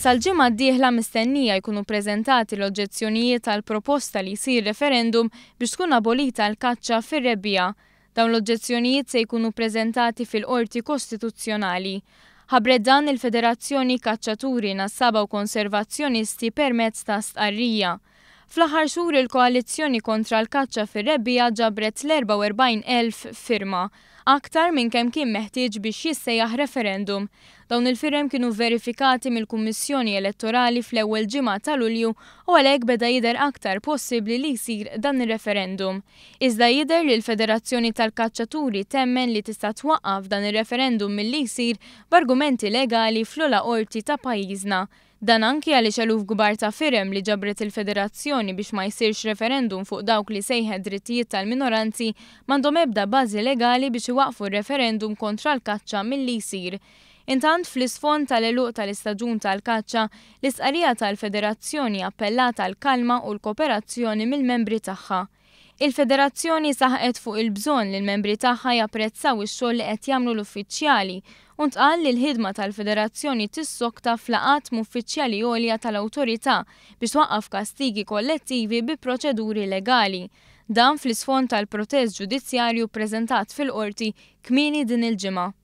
Sal-ġimgħa d-dieħla mistennija jkunu preżentati l-oġġezzjonijiet għall-proposta li jsir referendum biex tkun abolita l-kaċċa fir-rebbiegħa. Dawn l-oġġezzjonijiet se jkunu preżentati fil-Qorti Kostituzzjonali. Ħabbret dan il-Federazzjoni Kaċċaturi, Nassaba u Konservazzjonisti permezz ta' stqarrija. Fl-aħħar xhur il-Koalizzjoni kontra l-Kaċċa fir-Rebbiegħa ġabret l-44,000 firma, aktar minn kemm kien meħtieġ biex jissejjaħ referendum. Dawn il-firem kienu verifikati mill-Kummissjoni Elettorali fl-ewwel ġimgħa ta' Lulju u għalhekk beda jidher aktar possibbli li jsir dan ir-referendum. Iżda jidher li l-Federazzjoni tal-Kaċċaturi temmen li tista' twaqqaf dan ir-referendum milli jsir b'argumenti legali fl-ogħla qorti ta' pajjiżna. Dan anki għaliex eluf kbar ta' firem li ġabret il-Federazzjoni biex ma jsirx referendum fuq dawk li sejħet drittijiet tal-minoranzi m'għandhom ebda bażi legali biex iwaqqfu r-referendum kontra l-kaċċa milli jsir. Intant, fl-isfond tal-għeluq tal-istaġun tal-kaċċa, l-istqarrija tal-Federazzjoni appellat għall-kalma u l-kooperazzjoni mill-membri tagħha. Il-Federazzjoni saħqet fuq il-bżonn li l-membri tagħha japprezzaw ix-xogħol li qed jagħmlu l-uffiċjali u ntqal li l-ħidma tal-Federazzjoni tissokta f'laqgħat m'uffiċjali għolja tal-awtorità biex twaqqaf kastigi kollettivi bi proċeduri legali. Dan fl-isfond tal-protest ġudizzjarju ppreżentat fil-Qorti kmieni din il-ġimgħa.